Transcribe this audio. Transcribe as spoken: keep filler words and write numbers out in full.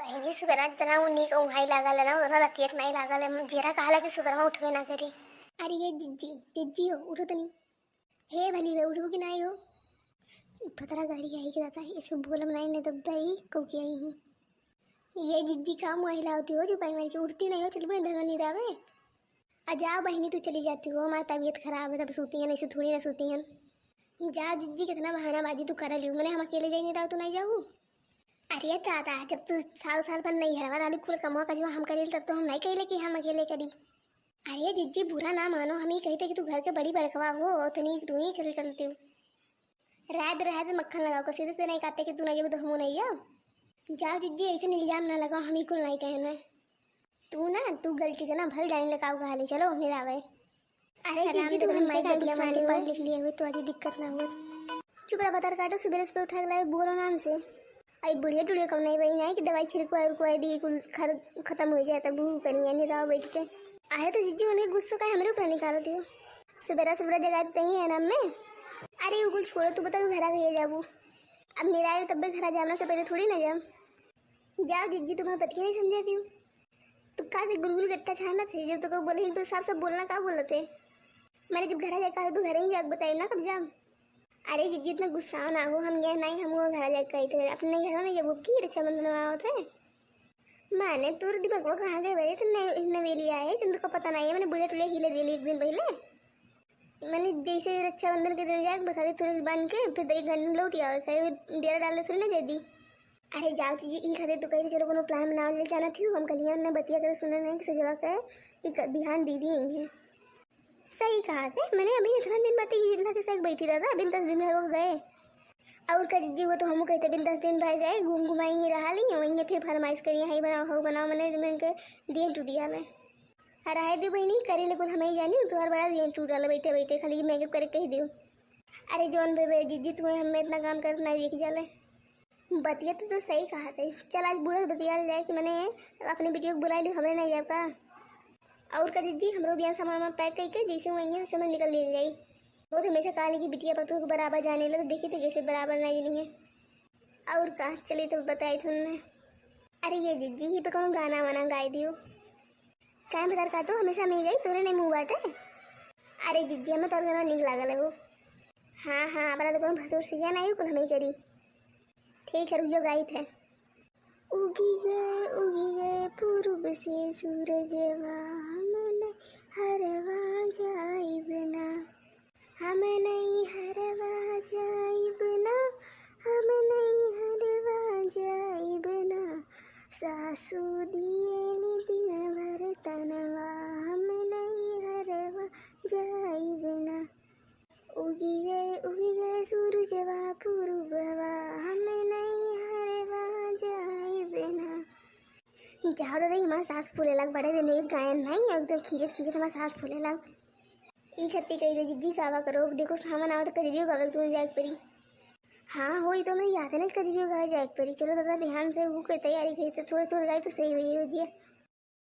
बहिनी, सुबेरा जितना वो नीक उहाई लागल है ना, उतना रतियत नहीं लागल है। जेरा कहाला कि सुबेरा उठबे ना करी। अरे ये जिज्जी, जिज्जी हो, उठो तनी। हे भली बे, उठबू कि नहीं हो? पतरा गाड़ी आई के रहता है, इसको बोलम नहीं, नहीं तो बई को के आई ही। ये जिज्जी काम वही लावती हो जो पाई मार के उठती नहीं हो, चल बने धरवा निरावे। आ जाओ बहिनी, तू चली जाती हो, हमारी तबीयत खराब है, तब सूती है, नहीं से थोड़ी ना सूती है। जा जिज्जी, कितना बहानाबाजी तू कर लियो, मैंने हम अकेले जाई नहीं रहा, तू नहीं जाऊ। अरे दादा, जब तू साल साल भर नहीं हरवा डाली कुल कमवा कजवा हम करेल, तब तो हम नहीं कहले कि हम अकेले करी। अरे जिज्जी, बुरा ना मानो, हम ही कहते कि तू घर के बड़ी बड़कवा हो, उतनी तू ही चल चलती हो। रात रात मक्खन लगाओ, कसी तो नहीं कहते कि तू नहीं जब तो हम नहीं जाओ। जाओ जिज्जी, ऐसे इल्जाम ना लगाओ, हम ही कुल नहीं कहना। तू ना, तू गलती के ना भल जाने लगा, कहा ले चलो निरावे। अरे जिज्जी, तू हमसे का दुश्मनी, पढ़ लिख लिए हुए, तो आज दिक्कत ना हो। चुप रहा, बतर काटो, सुबह सुबह उठा के लाए बोलो नाम से। आई बुढ़िया टुड़िया कम नहीं बही नहीं कि दवाई छिड़को और कोई दी कुल खर खत्म हो जाए तब भू करिए निराव बैठ के। अरे तो जिज्जी, उनके गुस्सा का हमरे ऊपर निकाल दियो। सुबेरा सुबेरा जगा देते ही है ना मैं। अरे वो कुल छोड़ो, तू बता, तू घरा गई जाबू। अब निरायो तब भी घरा जाना से पहले थोड़ी ना जाम। जाओ जिज्जी, तुम्हारे पति नहीं समझा दियो। तू का दे गुलगुल गट्टा छाना थे, जब तो को बोले ही तो साफ साफ बोलना का बोलते। मैंने जब घरा जाए कहा, तू घरे ही जाके बताई ना कब जाम। अरे जिज्जी, इतना गुस्सा ना हो, हम ये नहीं, हम वो घरा जाके कही थे, अपने घर में जब की रक्षाबंधन में आओ थे। माने तोर दिमाग वो कहाँ गए बरे, तो नवेली आए, जिनको पता नहीं है, मैंने बुढ़िया टुड़िया हिले दिली एक दिन पहले। मैंने जैसे रक्षाबंधन के दिन जाके बखारी तुरंत बांध के फिर एक घंटे में लौट आवे, कहे डेरा डाले थोड़ी ना दे दी। अरे जाओ जिज्जी, ई खातिर तो कही चलो कोनो प्लान बनाओ ले जाना थी, हम कलिया ने बतिया करे सुने नहीं कि सजवा के कि क- बिहान दीदी आई है। सही कहा थे, मैंने अभी इतना दिन बाटे ये लगे से बैठी दादा, अभी दस दिन हो गए। और का जिज्जी, वो तो हमू कहते बिन दस दिन भर गए, घूम घुमाई ही रहा ली, वहीं फिर फरमाइश करी, हाई बनाओ, हाउ बनाओ, मैंने मैंने के दिए टूटी आले। अरे हाय दी बहिनी, करे ले कुल हमें ही जानी, तोहर बड़ा दिए टूट आले बैठे बैठे, खाली मेकअप करे कह दियो। अरे जौन बेबे जिज्जी, तुम्हें हमें इतना काम कर नहीं देख जाले। बतिया तो तू सही कहा थे। चल आज बूढ़ा बतिया जाए कि मैंने अपने बिटिया को बुला लियो, हमरे नहीं जाए का। और का जिज्जी, हमरो बियाह सामान वामान पैक करके जैसे वहीं से मैं निकल ले जाई। वो तो हमेशा कहा कि बिटिया पतोह के बराबर जाने लगे, देखी थे कैसे बराबर नहीं जानी है। और का, चलिए तो बताई तुमने। अरे ये जिज्जी, ही पे कौन गाना वाना गाई दियो? काहे भतार काटो, हमेशा में गई, तोरे नहीं मुँह बाटे। अरे जिज्जी, हमें तोर गाना नीक लागल हो। हाँ हाँ, अपना तो कौन भसुर सीखा नहीं, कुल हमें करी। ठीक है, रुक जाओ, गाई थे। उगी गे, उगी गे पूरब से सूरजवा, हमने हरवा जाइब ना। हम नहीं हरवा जाइब ना, हम नहीं हरवा जाइब ना। सासू दिएली दिन भर तनवा, हम नहीं हरवा जाइब ना। उगी गे, उगी गे सूरजवा पूरबवा, हम नहीं हरवा जाइब ना। जाओ दादा, हमार सास फूले लाग, बड़े दिन एक गायन नहीं, एकदम खींचत खींचत हमार सास फूले लाग। ई खत्ती कही ले जिज्जी, गावा करो, देखो सावन आवत, कजरियो गावे के तुम्हें जाए के पड़ी। हाँ हो, ई तो हमरे याद है ना, कजरियो गावे जाए के पड़ी। चलो दादा, बिहान से वो के तैयारी करी, तो थोड़ा थोड़ा गाई तो सही हुई हो जिया।